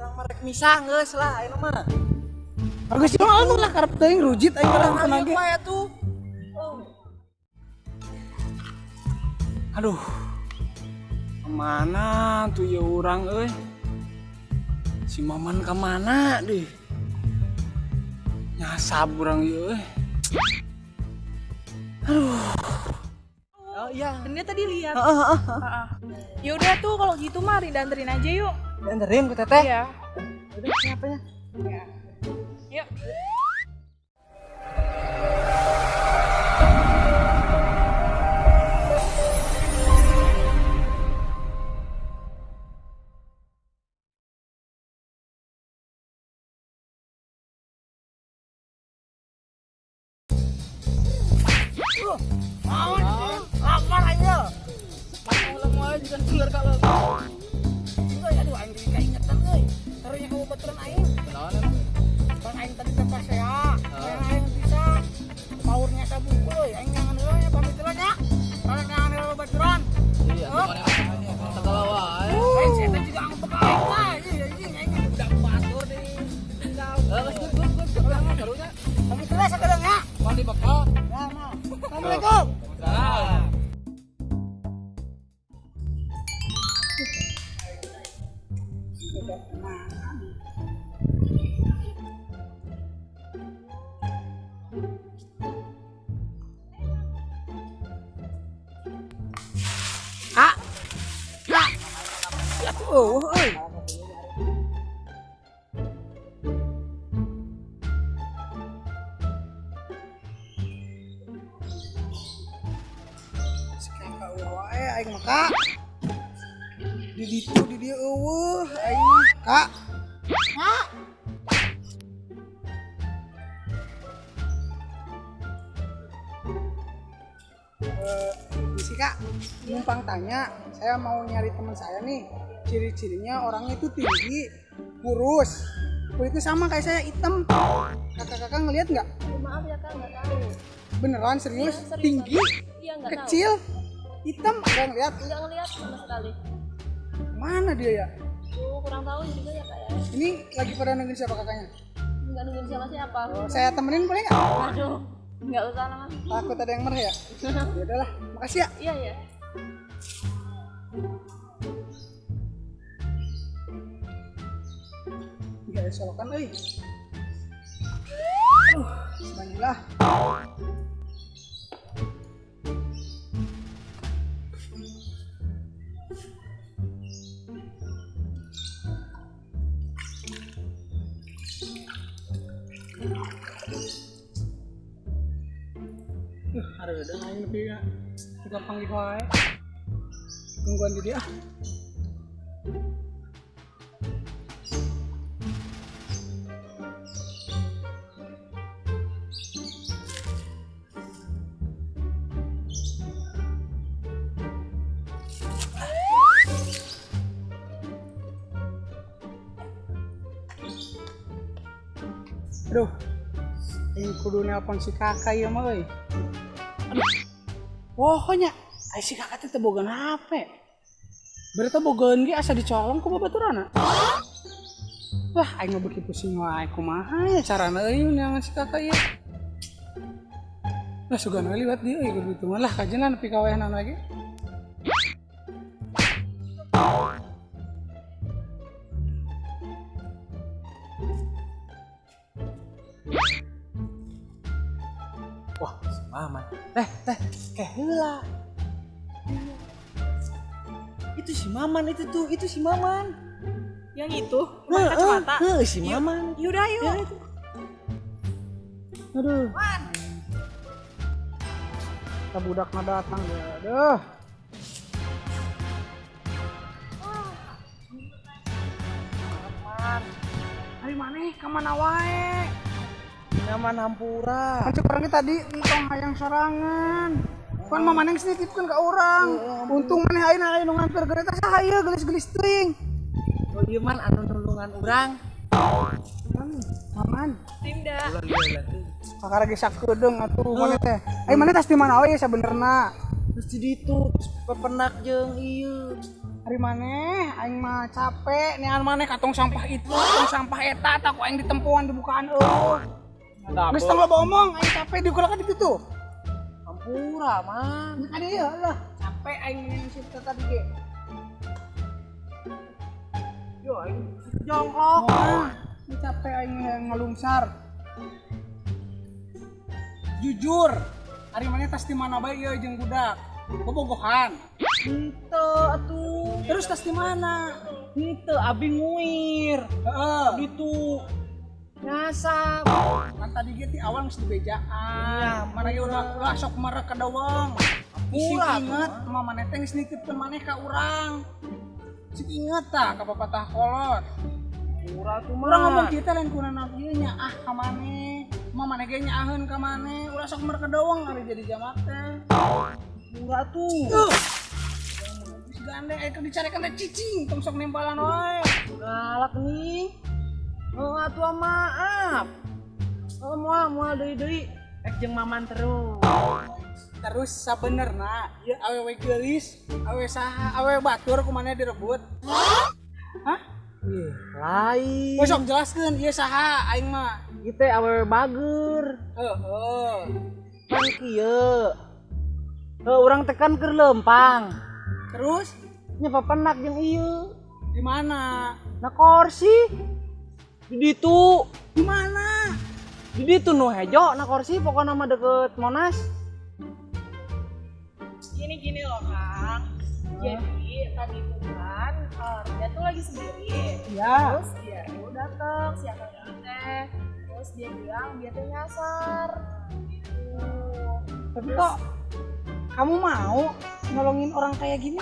Urang mah rek misah geus lah ayeuna mah. Geus mah anu lah karep teuing rujit aing urang tenang ge. Atuh. Aduh. Kemana tuh ya urang euy? Si Maman kemana deh? Nyasab urang ieu euy. Aduh. Oh iya. Dan dia tadi lihat. Ya udah tuh kalau gitu mah Rinda anterin aja yuk. Anterin ku teteh. Iya. Udah siapanya? Iya. Yuk. Aduh aing jadi kaingetan euy. Taruhnya ka babaturan aing. Naon emang? Pan aing tadi teh pasea. Aing bisa paurnya sabuku euy. Aing nyangan heula nya pamit heula nya. Kalau nyangan heula babaturan. Iya, segala wae. Aing si eta juga angpek aing lah. Iya anjing aing udah batur deui. Tinggal. Geus geus geus karunya. Pamit heula sakedeung nya. Moal dibekal. Ya, mah. Assalamualaikum. Salam. Kak. Kak. Ya tuh, euy. Si kakak wae aing mah, Kak. Di ditu di dieu eueuh aing mah, Kak. Kak. Misi Kak, numpang tanya, saya mau nyari teman saya nih. Ciri-cirinya orangnya itu tinggi, kurus, kulitnya sama kayak saya, hitam. Kakak-kakak ngelihat nggak? Maaf ya Kak, nggak tahu. Beneran serius? Iya, serius. Tinggi, Iya, nggak kecil, hitam, nggak ngelihat. tahu. Nggak ngelihat sama sekali. Mana dia ya? Tuh, kurang tahu juga ya Kak ya. Ini lagi pada nungguin siapa kakaknya? Nggak nungguin siapa-siapa. Saya temenin boleh nggak? Aduh, nggak usah lah Mas. Takut ada yang marah ya? Ya udahlah, makasih ya. Iya, iya. Nggak ada solokan, euy. Aduh, bismillah. Ada aing lebih ya. Kita panggil wae. Tungguan di dia. Aduh, ini kudu nelpon si kakak ya mah euy. Aduh, pokoknya ai si kakak teh teu boga HP. Berarti bogaeun ge asa dicolong ku babaturana. Wah, aing mah beuki pusing wae kumaha ya carana euy neangan si kakak ieu. Lah sugan we liwat dieu euy kudu ditungan lah kajeun nepi ka wayahna lagi. Wah, si Maman. Teh, teh, keh heula. Itu si Maman itu tuh, itu si Maman. Yang itu, pakai kacamata. Heeh, si Maman. Yaudah yuk. Ya, itu. Aduh. Kita budak mah datang ya. Aduh. Man. Ari maneh ka mana wae? Nyaman hampura. Kan cek orangnya tadi entong hayang sorangan. Pan mah maneh geus nitipkeun ka urang. Untung maneh ayeuna aya nu nganter geus saha ieu geulis-geulis teuing. Oh iya man anu nulungan urang. Maman. Rinda. Kakara ge sakedeung atuh maneh teh. Ai maneh tas di mana we sabenerna? Terus di ditu pepenak jeung ieu. Ari maneh aing mah capek nean maneh ka tong sampah itu, tong sampah eta tak ku aing ditempoan dibukaan eueuh. Geus tong loba omong, aing capek diukur ka ditu tuh. Hampura, Man. Ada ya lah, capek aing nean si tadi ge. Yo aing jongkok. Ini capek aing ngelungsar. Jujur, ari maneh tas di mana bae ieu jeung budak? Bobogohan. Henteu atuh. Terus tas di mana? Henteu abi nguir. Heeh. Ditu nyasap. Kan tadi ge ti awal geus dibejaan. Iya, mana ieu ulah sok marah ka dawang. Isi Hampura atuh, inget mah maneh teh geus nitipkeun maneh ka urang. Sik inget tah ka papatah kolot. Hampura atuh mah. Urang ngomong kita lain kuna ieu nya ah ka maneh. Mah maneh ge nyaaheun ka maneh. Ulah sok marah ka dawang ari jadi jamak teh. Hampura atuh. Geus gandeng aya keur dicarekan teh cicing tong sok nembalan wae. Galak nih. Oh, atuh maaf. Oh, moal moal deui-deui. Rek jeung Maman terus. Terus sabenerna ieu awewe geulis, awewe saha, awewe batur kumaneh direbut. Hah? Ih, lain. Geus sok jelaskeun ieu saha aing mah. Ieu teh awewe bager. Heeh. Kan kieu. Heuh, urang teh kan keur leumpang. Terus Nya papenak jeung ieu. di mana? Na korsi. Di ditu. Di mana? Di ditu nu hejo na korsi pokona mah deket Monas. Gini-gini loh Kang. Jadi tadi itu kan Rinda tuh lagi sendiri. Iya. Terus dia tuh datang si akang ini teh. Terus dia bilang dia tuh nyasar. Gitu. Tapi kok kamu mau nolongin orang kayak gini?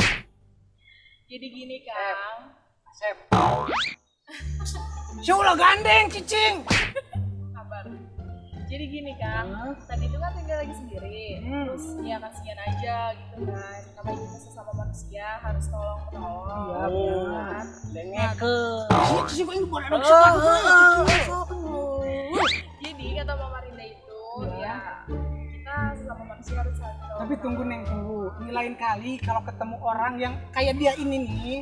Jadi gini Kang. Asep. Si ulah gandeng cicing. Kabar. Jadi gini Kang, tadi itu kan tinggal lagi sendiri. Terus ya kasihan aja gitu kan. Namanya kita sesama manusia harus tolong menolong. Iya, kan? Dengekeun. Si cicing kok ini boleh dong sepatu. Jadi kata Mama Rinda itu ya kita sesama manusia harus saling tolong. Tapi tunggu Neng, tunggu. Ini lain kali kalau ketemu orang yang kayak dia ini nih,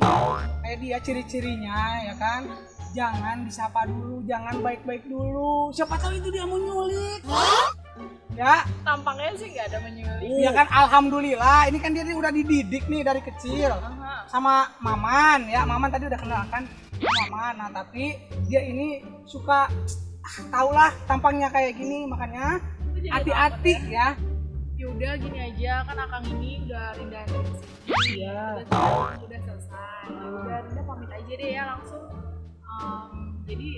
kayak dia ciri-cirinya ya kan, jangan disapa dulu, jangan baik-baik dulu. Siapa tahu itu dia mau nyulik. Ya, Tampangnya sih nggak ada menyulik. ya kan alhamdulillah. Ini kan dia udah dididik nih dari kecil sama Maman ya. Maman tadi udah kenal kan Maman. Nah, tapi dia ini suka tau lah tampangnya kayak gini, makanya hati-hati ya. Ya udah gini aja kan akang ini udah Rinda anterin ke sini. Iya. Udah selesai. Ya udah Rinda pamit aja deh ya langsung. Jadi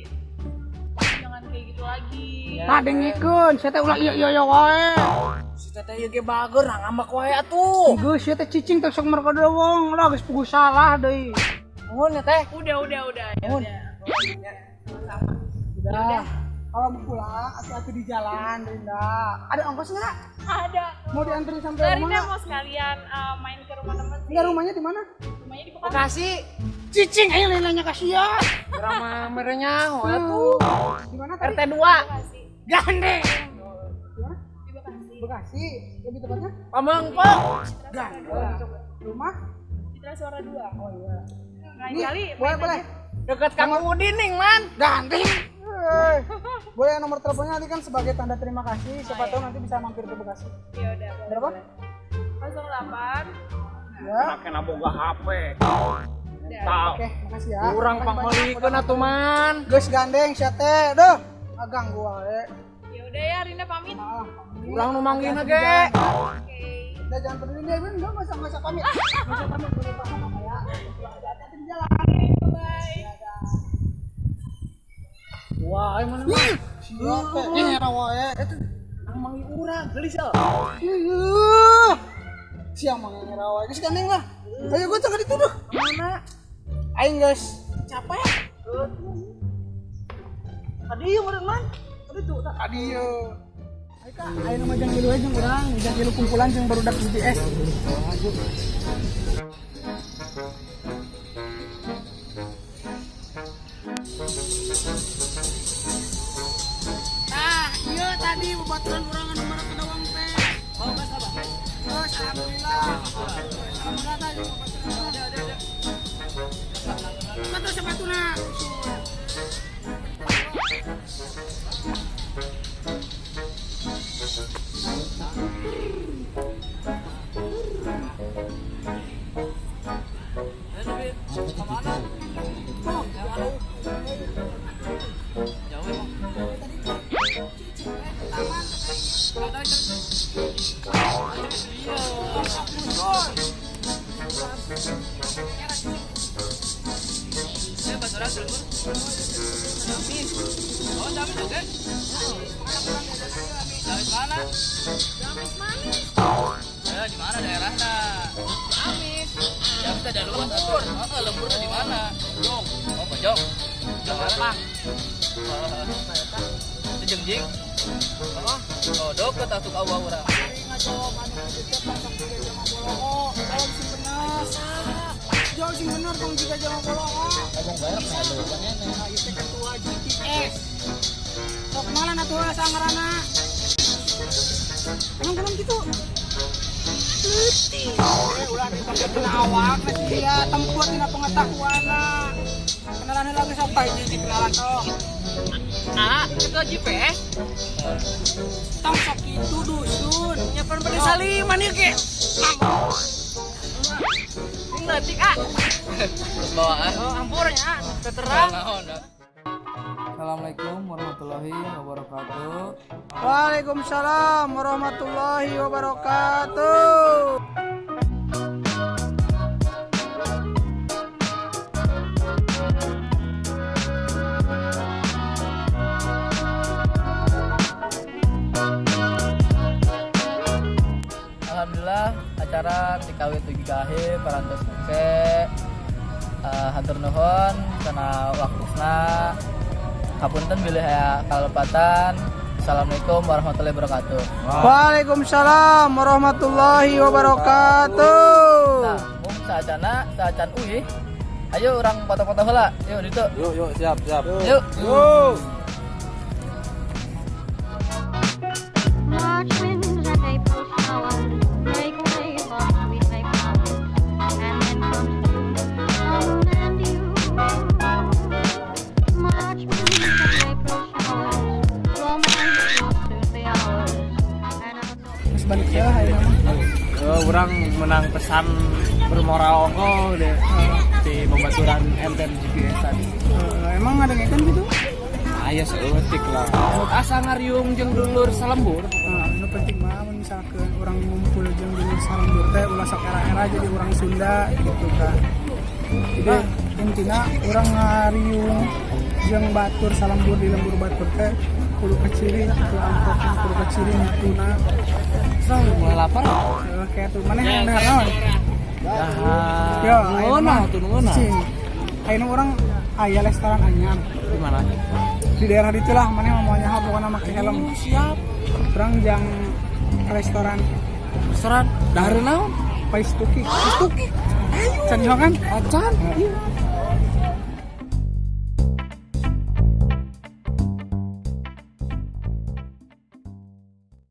jangan kayak gitu lagi. Nah, dengekeun, saya teh ulah ieu ieu ieu wae. Si teteh ieu ge bager, nah ngambek wae atuh. Geus sia teh cicing teh sok mereka doang lah geus puguh salah deui. Nuhun ya teh. Udah. Ya Nuhun. udah. Sama-sama. Udah. Kalau mau pulang, hati-hati di jalan, Rinda. Ada ongkos nggak? Ada. Mau dianterin sampai Nah, rumah Rinda nggak? mau sekalian main ke rumah temen sih. Enggak, rumahnya di mana? Rumahnya di Bekasi. Bekasi. Cicing, ayo nanya kasihan. Drama merenya atuh. Di mana tadi? RT 2. Bekasi. Gandeng. Di mana? Di Bekasi. Bekasi, lebih tepatnya? Pamengpek. Gandeng. Rumah? Citra Suara 2. Oh iya. Lain Ini, kali boleh, main boleh. aja. Deket Kang Udin nih, Man. Gandeng. Eh, boleh nomor teleponnya nanti kan sebagai tanda terima kasih. Siapa tahu nanti bisa mampir ke Bekasi. Ya udah. boleh, Berapa? boleh. 08. Ya. Kena boga HP. Udah. Oke, makasih ya. Kurang pangmelikeun atuh, Man. Geus gandeng sia teh. Duh, agang gua we. Ya udah ya Rinda pamit. Ah, Kurang nu manggihna ge. Oke. Udah jangan peduli deh, enggak enggak usah pamit. Enggak usah pamit, boleh paham apa ya. Hati-hati di jalan. Bye. Wah, ayo mana? Siapa? Ini rawa ya. Itu Nang manggih urang, geulis ya. Iya. Siang manggih rawa. Geus gandeng lah. Ayo gua jangan dituduh. Mana? Aing guys, capek. Tadi ieu meureun, Man. Tadi tuh tah. Tadi yo. Ayo kak, ayo nama jang milu aja urang, jang milu kumpulan jeung barudak BBS. Nah, iya tadi bebaturan urang anu marah kedawang teh. Oh, geus abah. Terus alhamdulillah. Kemana? Oh, jangan. Jauh emang. Mana? Amis manis. Ya, di mana daerahnya? Amis. Ya kita ada luas lembur. Oh, lemburnya di mana? Bojong. Oh, Bojong. Bojong mana? Itu jengjing. Oh, oh, deket atuh ka urang. Jauh sing bener tong jiga jama boloho. Ngomong bareng ya lu. Nah, ieu teh ketua GPS. Sok malan atuh sangarana. Emang kenapa gitu? Leutik. Ulah dipake kena awak na sia tempat dina pengetahuanna. Kenalan lagi sok tah hiji kenalan tong. Ah, ketua GPS. Tong sok kitu dusun. Nyapan bade saliman ieu ge. Ini leutik ah. Terus bawaan. Oh, ampurnya, terang. Assalamualaikum warahmatullahi wabarakatuh. Waalaikumsalam warahmatullahi wabarakatuh. Alhamdulillah acara TKW 7 KH parantos sukses. Hatur nuhun kana waktuna. Hapunten bilih aya kalepatan. Assalamualaikum warahmatullahi wabarakatuh. Waalaikumsalam warahmatullahi wabarakatuh. Nah, mung saacana saacan uih. Ayo urang foto-foto heula. Yuk ditu. Yuk, yuk, siap, siap. Yuk. Yuk. March winds and April showers make way for sweet May flowers, and then comes June, the moon and you. March winds and April showers, romance will soon be ours, and I'll Geus balik ya ayeuna mah. Orang menang pesan bermoral ongko deh di pembaturan MTM GPS tadi. Emang ada ngekan gitu? Aya saeutik lah. Asa ngariung jeung dulur salembur. Nah, nu penting mah mun misalkeun urang ngumpul jeung dulur salembur teh ulah sok era-era jadi urang Sunda gitu kan. Jadi intina urang ngariung jeung batur salembur di lembur batur teh kudu keciri gitu amplopna kudu keciri nyatuna. So, mulai lapar. Kayak tuh mana yang dahar naon? Dahar. Yo, Ngeunah tuh ngeunah. Cing. Ayeuna urang aya restoran anyar Di mana? di daerah itulah mana mau nyaho pokoknya make helm. Siap. Urang jang restoran Restoran dahar naon? Pais Tuki. Pais Tuki. Ayo. Can nyaho kan? Acan. Iya.